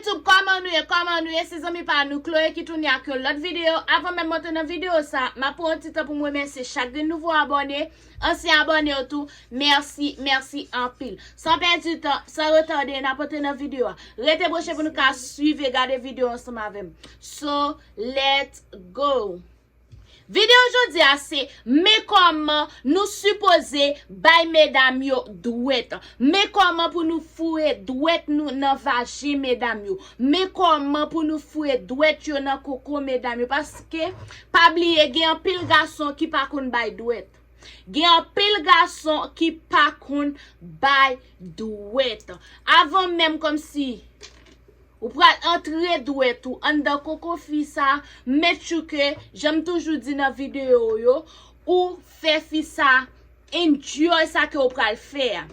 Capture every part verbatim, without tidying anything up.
YouTube, kòman nou ye? Kòman nou ye? Se zanmi pa nou, Chloé, ki tounen ak yon lòt videyo. Avan menm m antre nan videyo sa, m ap pran yon ti tan pou m remèsye chak grenn nouvo abòne, ansyen abòne yo tou. Mèsi, mèsi anpil. San pèdi tan, san retade, n ap antre nan videyo a. Rete branche pou nou ka swiv e gade videyo ansanm avè m. So, let's go! Videyo jodi a se, men kòman nou sipoze bay medam yo dwèt. Men kòman pou nou foure dwèt nou nan vajen medam yo. Men kòman pou nou foure dwèt yo nan koko medam yo. Paske, pa bliye, gen anpil gason ki pa konn bay dwèt. Gen anpil gason ki pa konn bay dwèt. Avan menm kòmsi ou pral antre dwèt ou anndan koko fi sa, make sure ke, jan m toujou di nan videyo yo, ou fè fi sa enjoy sa ke ou pral fè a.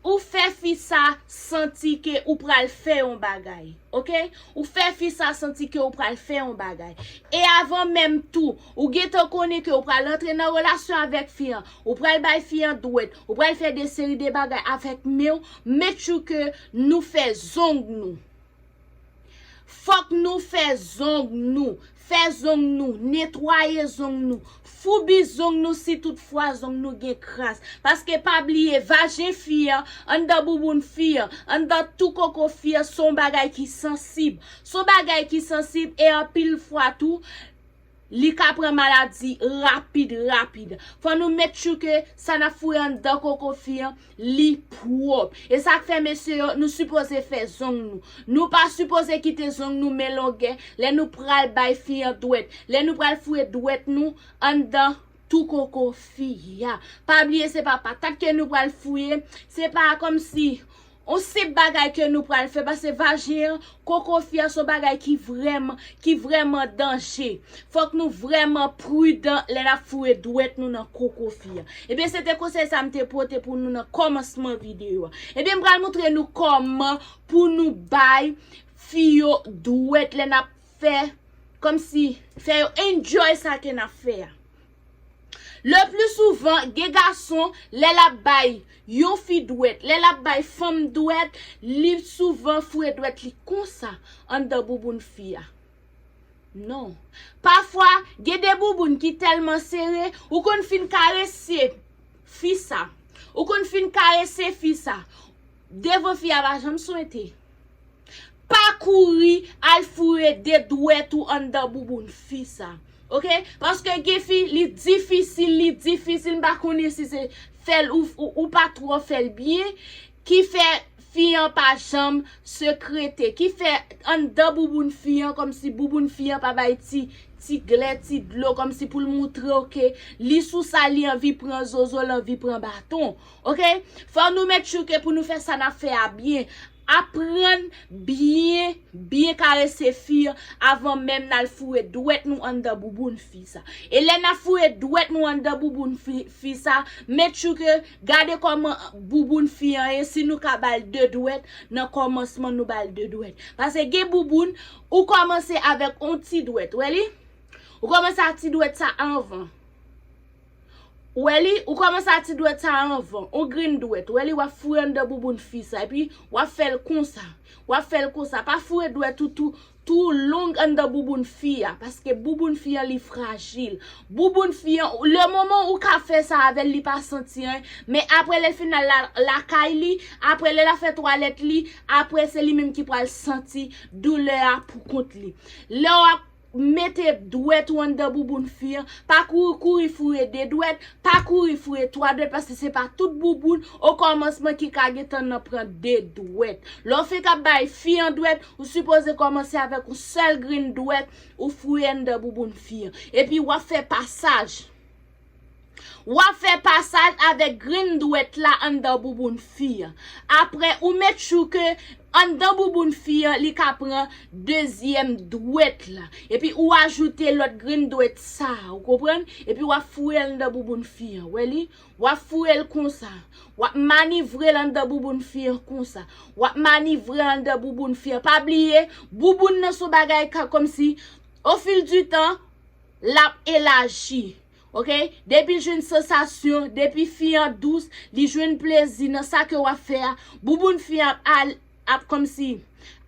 Ou fè fi sa santi ke ou pral fè yon bagay, oke? Ou fè fi sa santi ke ou pral fè yon bagay. E avan menm tou, ou gentan konnen ke ou pral antre nan relasyon avèk fi an, ou pral bay fi an dwèt, ou pral fè de seri de bagay avèk men w, make sure ke nou fè zong nou. Fòk nou fè zong nou. Fè zong nou, netwaye zong nou, foubi zong nou si toutfwa zong nou gen kras. Paske pa bliye, vajen fi an, anndan bouboun fi an, anndan tou koko fi an, se yon bagay ki sansib. Se yon bagay ki sansib e anpil fwa tou, li ka pran maladi rapid, rapid. Fò nou make sure ke sa n ap foure anndan koko fi an, li pwòp. E sa k fè, mesye yo, nou sipoze fè zong nou. Nou pa sipoze kite zong nou men longè lè nou pral bay fi an dwèt, lè nou pral foure dwèt nou anndan tou koko fi a. Pa bliye, se pa patat ke nou pral foure, se pa kòmsi yon senp bagay ke nou pral fè, paske vajen an, koko fi an se yon bagay ki vrèman, ki vrèman danje. Fòk nou vrèman pridan lè n ap foure dwèt nou nan koko fi an. Ebyen, se te konsèy sa m te pote pou nou nan kòmansman videyo a. Ebyen, m pral montre nou kòman pou nou bay fi yo dwèt lè n ap fè, kòmsi, fè yo enjoy sa ke n ap fè a. Le pli souvan, gen gason, lè l ap bay yon fi dwèt, lè l ap bay fanm dwèt, li souvan foure dwèt li konsa anndan bouboun fi a. Non. Pafwa, gen de bouboun ki tèlman sere, ou konn fin karese fi sa. Ou konn fin karese fi sa. Devan fi a pa janm swete. Pa kouri al foure de dwèt ou anndan bouboun fi sa. Oke? Paske gen fi, li difisil, li difisil, m pa konnen si se fè l ou, ou, ou pa twò fè l byen, ki fè fi an pa janm sekrete, ki fè anndan bouboun fi an, kòmsi bouboun fi an pa bay ti, ti glè, ti dlo, kòmsi pou l moutre w ke li sou sa, li anvi pran zozo, l anvi pran baton. Oke? Fò nou make sure ke pou nou fè sa n ap fè a byen. Aprann byen, byen karese fi an avan menm n al foure dwèt nou anndan bouboun fi sa. E lè n ap foure dwèt nou anndan bouboun fi, fi sa, make sure ke gade kòman bouboun fi an ye, si nou ka ba l de dwèt, nan kòmansman nou ba l de dwèt. Paske gen bouboun, ou kòmanse avèk on ti dwèt, wè li? Ou kòmanse ak ti dwèt sa anvan. Ou wè li, ou kòmanse ak ti dwèt sa anvan, on grenn dwèt. Ou wè li, w ap foure anndan bouboun fi sa, epi w ap fè l konsa. W ap fè l konsa. Pa foure dwèt ou tou, tou long anndan bouboun fi a, paske bouboun fi an li frajil. Bouboun fi an, le moman ou ka fè sa avè l, li pa santi anyen, men apre lè l fin al la, lakay li, apre lè l ap fè twalèt li, apre se li menm ki pral santi doulè a pou kont li. Lè w ap mete dwèt ou anndan bouboun fi an, pa kouri kouri foure de dwèt, pa kouri foure twa dwèt, paske se pa tout bouboun okòmansman ki ka gentan nan pran de dwèt. Lè w fenk ap bay fi an dwèt, ou sipoze kòmanse avèk yon sèl grenn dwèt, ou foure anndan bouboun fi an. Epi w ap fè pasaj. W ap fè pasaj avèk grenn dwèt la anndan bouboun fi an. Apre, ou make sure ke anndan bouboun fi an, li ka pran dezyèm dwèt la. Epi ou ajoute lòt grenn dwèt sa a, ou konprann? Epi w ap foure l anndan bouboun fi an, wè li? W ap foure l konsa. W ap manivre l anndan bouboun fi an konsa. W ap manivre l anndan bouboun fi an. Pa bliye, bouboun nan se yon bagay ka kòmsi, au fil du temps, l ap elaji. Oke? Depi l jwenn sansasyon, depi fi an dous, li jwenn plezi nan sa ke w ap fè a, bouboun fi an ap al, ap kòmsi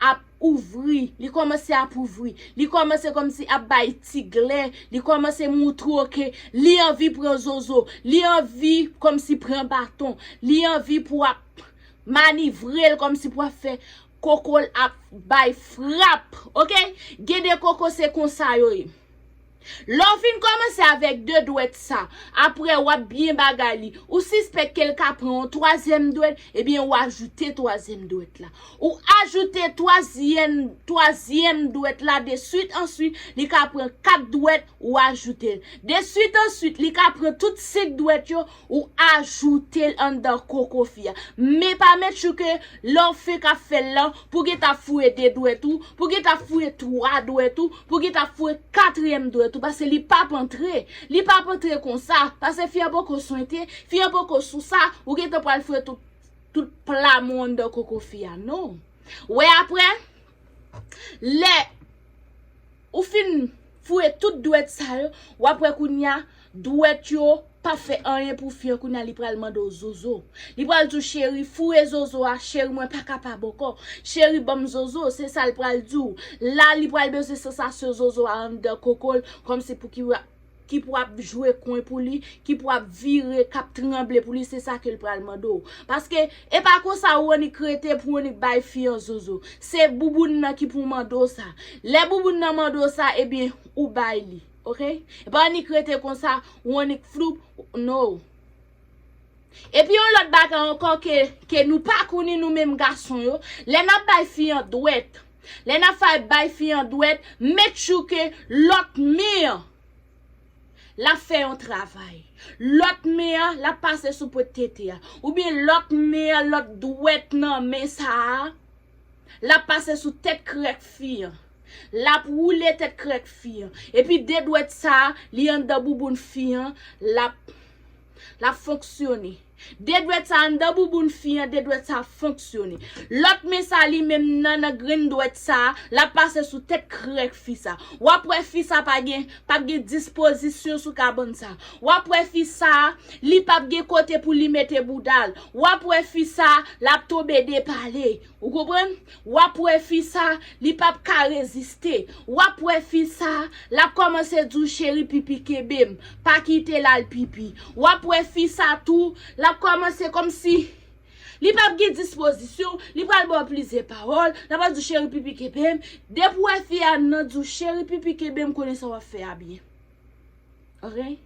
ap ouvri, li kòmanse ap ouvri, li kòmanse kòmsi ap bay ti glè, li kòmanse moutre w ke li anvi pran zozo, li anvi kòmsi pran baton, li anvi pou ap manivre l kòmsi pou ap fè koko l ap bay frap, oke? Gen de koko se konsa yo ye. Lè w fin kòmanse avèk de dwèt sa, apre w ap byen bagay li, ou sispèk ke l ka pran yon twazyèm dwèt, ebyen w ajoute twazyèm dwèt la. Ou ajoute twazyèm, twazyèm dwèt la de swit answit, li ka pran kat dwèt, ou ajoute l. De swit answit, li ka pran tout senk dwèt yo, ou ajoute l anndan koko fi a. Men pa make sure ke lè w fenk ap fè l lan, pou w gentan ap fouye de dwèt ou, pou w gentan ap fouye twa dwèt ou, pou w gentan ap fouye katriyèm dwèt ou, paske li p ap antre. Li p ap antre konsa, paske fi an poko swente, fi an poko sou sa, ou gentan pral fouye tout, tout pla mou anndan koko fi a. Non. Wè apre, lè ou fin fouye tout dwèt sa yo, w ap wè kounye a, dwèt yo p ap fè anyen pou fi an, kounye a li pral mande w zozo. Li pral di w, cheri, foure zozo a, cheri, mwen pa kapab ankò. Cheri, ban m zozo, se sa l pral di w. La, li pral bezwen sansasyon zozo a anndan koko l, kòmsi pou ki, ki pou ap jwe kwen pou li, ki pou ap vire, k ap tranble pou li, se sa ke l pral mande w. Paske, e pa konsa ou annik rete pou ou annik bay fi an zozo. Se bouboun nan ki pou mande w sa. Lè bouboun nan mande w sa, ebyen, ou bay li. Oke? E pa annik rete konsa, ou annik floup, no. Epi yon lòt bagay ankò ke, ke nou pa konnen nou menm gason yo, lè n ap bay fi an dwèt, lè n ap fè bay fi an dwèt, make sure ke lòt men an, l ap fè yon travay. Lòt men an, l ap pase sou pwent tete a. Oubyen lòt men an, lòt dwèt nan men sa a, l ap pase sou tèt krèk fi an. L ap woule tèt krèk fi an. Epi de dwèt sa a, li anndan bouboun fi an, l ap, l ap fonksyone. De dwèt sa a anndan bouboun fi an, de dwèt sa a fonksyone. Lòt men sa a li menm nan, nan grenn dwèt sa a, l ap pase sou tèt krèk fi sa a. W ap wè fi sa a pa gen, p ap gen dispozisyon sou kabann sa a. W ap wè fi sa a, li p ap gen kote pou li mete bouda l. W ap wè fi sa a, l ap tonbe de pale. Ou konprann? W ap wè fi sa, li p ap ka reziste. W ap wè fi sa, l ap kòmanse di w, cheri, pipi, kenbe m. Pa kite l al pipi. W ap wè fi sa tou, l ap kòmanse kòmsi li p ap gen dispozisyon, li pral ba w plizyè pawòl, l ap di w, cheri, pipi, kenbe m. Depi w wè fi a nan di w, cheri, pipi, kenbe m, konnen sa w ap fè a byen. Oke?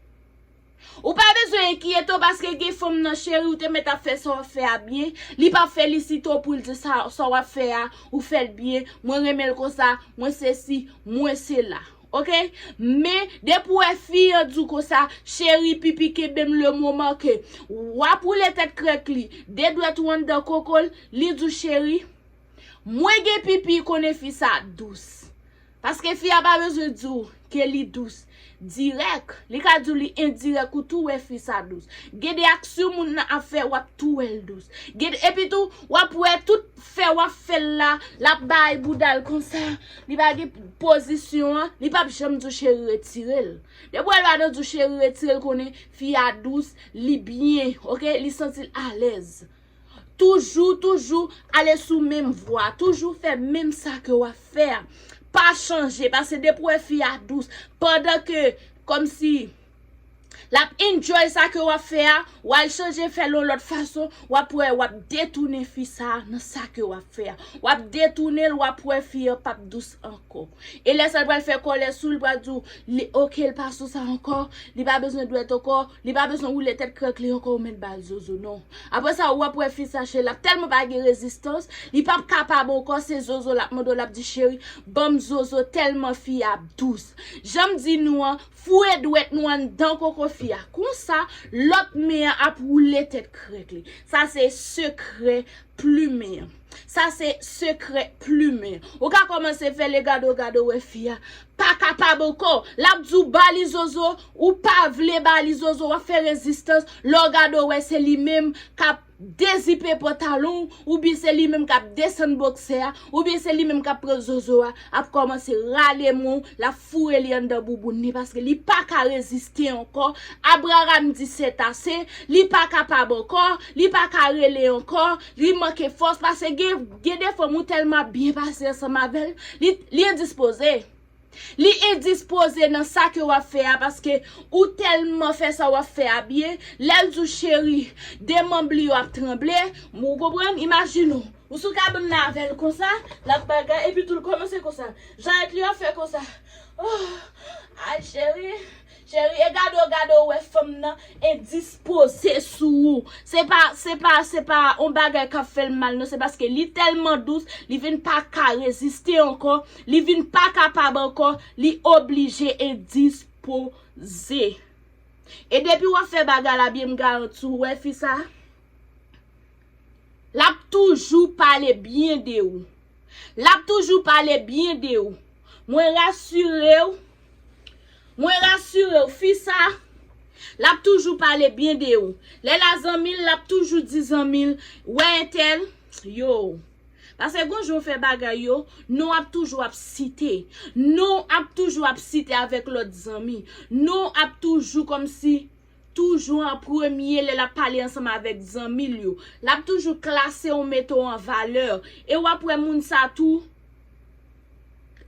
Ou pa bezwen enkyete w paske gen fanm nan cheri, ou te mèt ap fè sa w ap fè a byen. Li p ap felisite w pou l di sa, sa w ap fè a, ou fè l byen, mwen renmen l konsa, mwen sesi, mwen sela. Oke? Men, depi w wè fi an di w konsa, cheri, pipi, kenbe m le moman ke w ap woule tèt krèk li, de dwèt ou anndan koko l, li di w, cheri, mwen gen pipi, konnen fi sa dous. Paske fi a pa bezwen di w ke li dous dirèk. Li ka di w li endirèk, ou tou wè fi sa dous. Gen de aksyon moun nan ap fè, w ap tou wè l dous. Gen de, epi tou, w ap wè tout fè w ap fè l la, l ap bay bouda l konsa. Li pa gen pozisyon an, li p ap janm di w cheri retire l. Depi w wè l pa nan di w cheri retire l, konnen fi a dous, li byen, oke? Li santi l alèz. Toujou, toujou ale sou menm vwa. Toujou fè menm sa ke w ap fè a. Pa chanje, paske depi w wè fi a dous, pandan ke, kòmsi, l ap enjoy sa ke w ap fè a, w al chanje fè l yon lòt fason, w ap wè, w ap detounen fi sa a nan sa ke w ap fè a. W ap detounen l, w ap wè fi an p ap dous ankò. E lè sa l pral fè kòlè sou l, pral di w, li, oke, l pa sou sa ankò, li pa bezwen dwèt ankò, li pa bezwen woule tèt krèk li ankò, ou mèt ba l zozo, non. Apre sa, w ap wè fi sa, cheri, l ap tèlman pa gen rezistans, li p ap kapab ankò, se zozo l ap mande w, l ap di, cheri, ban m zozo, tèlman fi a dous. Jan m di nou an, foure dwèt nou anndan koko fi a. Konsa, lòt men an ap woule tèt krèk li. Sa se sekrè plimen an. Sa se sekrè plimen. Ou ka kòmanse fè l e gade w, gade w wè fi a pa kapab ankò. L ap di w ba li zozo, ou pa vle ba li zozo, w ap fè rezistans. Lè w gade w wè se li menm k ap dezipe pantalon w, oubyen se li menm k ap desann bòksè a, oubyen se li menm k ap pran zozo a, ap kòmanse rale men w, l ap foure li anndan bouboun li, paske li pa ka reziste ankò. Abraram di c'est assez, li pa kapab ankò, li pa ka rele ankò, li manke fòs, paske Gen, gen de fanm ou tèlman ap byen pase ansanm avè l, li, li endispoze. Li endispoze nan sa ke w ap fè a, paske ou tèlman fè sa w ap fè a byen, lè l di w cheri, de manm li yo ap tranble, ou konprann? Imajine w, ou sou kabann nan avè l konsa, l ap bagay, epi tou l kòmanse konsa. Jayèt li ap fè konsa. Oh, ay cheri, cheri, e gade w, gade w, wè fanm nan endispoze sou ou. Se pa, se pa, se pa yon bagay k ap fè l mal, non, se paske li tèlman dous, li vin pa ka reziste ankò, li vin pa kapab ankò, li oblije endispoze. E depi w ap fè bagay la byen, m garanti w, wè fi sa, l ap toujou pale byen de ou. L ap toujou pale byen de ou. Mwen rasire w. Mwen rasire w, fi sa, l ap toujou pale byen de ou. Lè l a zanmi l, l ap toujou di zanmi l, wè entèl, yo. Paske gon jan w fè bagay yo, non w ap toujou ap site. Non w ap toujou ap site avèk lòt zanmi. Non w ap toujou kòmsi toujou an premye lè l ap pale ansanm avèk zanmi l yo. L ap toujou klase w, mete w an valè. E w ap wè moun sa tou,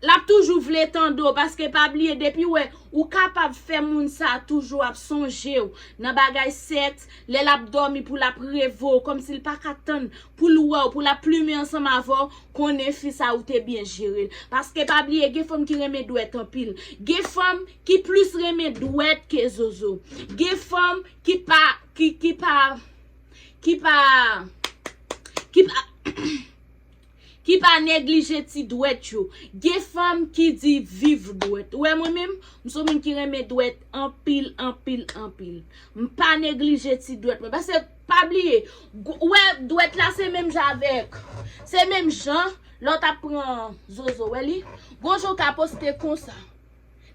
l ap toujou vle tande w, paske pa bliye, depi w wè ou kapab fè moun sa toujou ap sonje w nan bagay sèks, lè l ap dòmi pou l ap reve w, kòmsi l pa ka tann pou l wè w, pou l ap plimen ansanm avè w, konnen fi sa ou te byen jere l. Paske pa bliye, gen fanm ki renmen dwèt anpil. Gen fanm ki plis renmen dwèt ke zozo. Gen fanm ki pa, ki, ki pa, ki pa, ki pa, ki pa neglije ti dwèt yo. Gen fanm ki di viv dwèt. Ou wè mwen menm, m se yon moun ki renmen dwèt anpil, anpil, anpil. M pa neglije ti dwèt mwen. Paske, pa bliye, gwo, ou wè dwèt la se menm jan avèk, se menm jan lè w t ap pran zozo, wè li. Gon jan w ka poste konsa.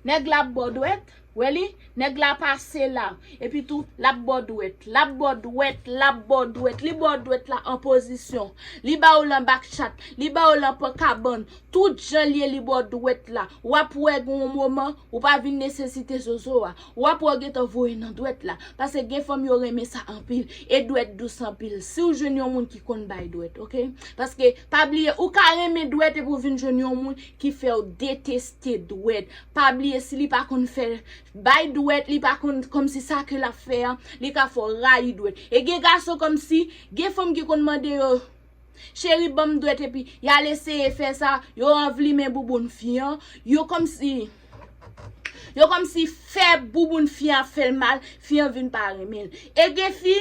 Nèg la ap ba w dwèt, wè li, nèg la pase la. Epi tou, l ap ba w dwèt, l ap ba w dwèt, l ap ba w dwèt, li ba w dwèt la an pozisyon. Li ba w l an bak chat, li ba w l an pran kabann. Tout jan l ye, li ba w dwèt la. W ap wè gen yon moman, ou pa vin nesesite zozo a. W ap wè w gentan voye nan dwèt la. Paske gen fanm yo renmen sa anpil. E dwèt dous anpil. Si w jwenn yon moun ki konn bay dwèt, oke? Paske, pa bliye, ou ka renmen dwèt epi w vin jwenn yon moun ki fè w deteste dwèt. Pa bliye, si li pa konn fè bay dwèt, li pa konn kòmsi sa ke l ap fè a, li ka fè w rayi dwèt. E gen gason kòmsi, gen fanm ki konn mande yo, cheri, ban m dwèt, epi y al eseye fè sa, yo anvlimen bouboun fi an, yo kòmsi, yo kòmsi fè bouboun fi an ap fè l mal, fi an vin pa renmen l. E gen fi,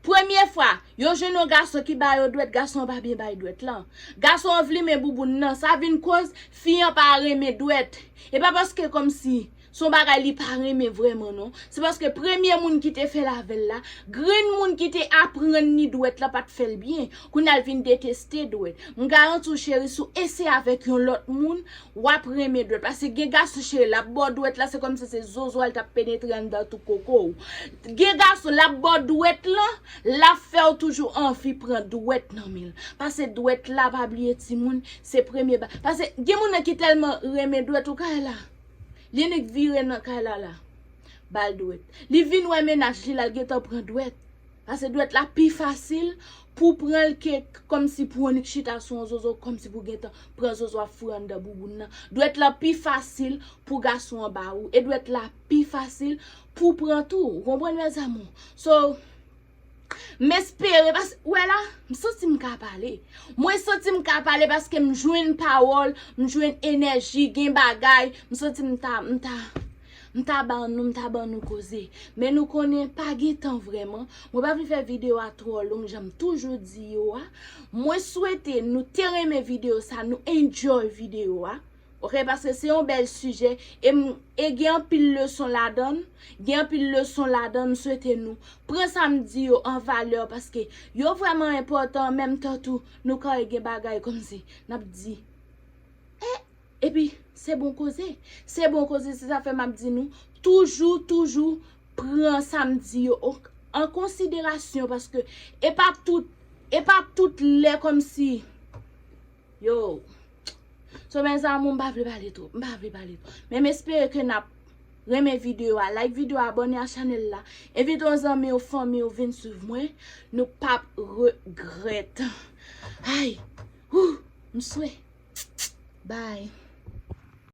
premye fwa, yo jwenn yon gason ki ba yo dwèt, gason an pa byen bay dwèt lan. Gason an vlimen bouboun nan, sa vin koz fi an pa renmen dwèt. E pa paske kòmsi se yon bagay li pa renmen vrèman, non. Se paske premye moun ki te fè l avè l la, grenn moun ki te aprann li dwèt la pa t fè l byen. Kounye a l vin deteste dwèt. M garanti w, cheri, si w eseye avèk yon lòt moun, w ap renmen dwèt. Paske gen gason, cheri, l ap ba w dwèt la, se kòmsi se zozo a l t ap penetre anndan tou koko w. Gen gason, l ap ba w dwèt lan, l ap fè w toujou anvi pran dwèt nan men l. Paske dwèt la, pa bliye timoun, se premye ba-, paske gen moun nan ki tèlman renmen dwèt, ou ka wè la. Li annik vire nan kay la la. Ba l dwèt. Li vin wè mennaj li la, l gentan pran dwèt. Paske dwèt la pi fasil pou pran l ke kòmsi pou annik chita sou yon zozo, kòmsi pou gentan pran zozo ap foure anndan bouboun nan. Dwèt la pi fasil pou gason an ba ou. E dwèt la pi fasil pou pran tou. Ou konprann, mes amours? So, m espere, paske, ou wè la, m santi m ka pale. Mwen santi m ka pale paske m jwenn pawòl, m jwenn enèji, gen bagay, m santi m ta, m ta, m ta ban nou, m ta ban nou koze. Men nou konnen pa gen tan vrèman. Mwen pa vle fè videyo a twò long, jan m toujou di yo a. Mwen swete nou te renmen videyo sa, nou enjoy videyo a. Oke, paske se yon bèl sijè, e m, e gen anpil leson ladan l, gen anpil leson ladan l, m swete nou pran sa m di yo an valè, paske yo vrèman enpòtan, an menm tan tou, nou ka wè gen bagay kòmsi, n ap di, e, epi, se bon koze, se bon koze, se sa fè m ap di nou, toujou, toujou pran sa m di yo an, an konsiderasyon, paske e pa tout, e pa tout lè kòmsi, yo. So, mes amours, m pa vle pale twòp. M pa vle pale twòp. Men m espere ke n ap Renmen videyo a, like videyo a, abòne a chanèl la. Envite yon zanmi ou fanmi ou vin swiv mwen. Nou p ap regrèt. Ay, wou, m swe. Bye.